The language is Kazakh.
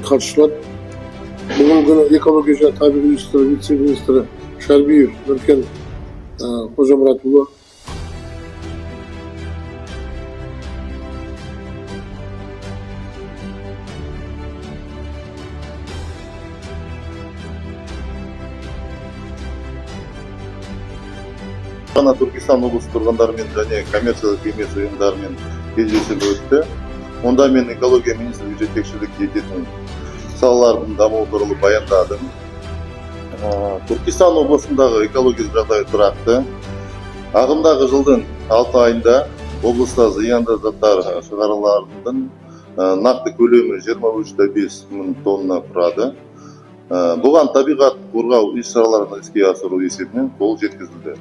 Қатысушылар, бүгінгі күні экология және табиғи ресурстар вице-министрі Шарбиев Нұркен Қожамұратұлы. Ғана Түркістан облысы тұрғындарымен және коммерциялық емес ұйымдармен кездесу өтті. Онда мен экология министрлігі жетекшілік ететін салалардың дамуы туралы баяндадым. Түркістан облысындағы экологиялық жағдай тұрақты. Ағымдағы жылдың 6 айында облыста зиянды заттар шығарылардың нақты көлемі 23,5 мың тонна құрады. Бұған табиғат қорғау іс шараларын іске асыру есебінен қол жеткізілді.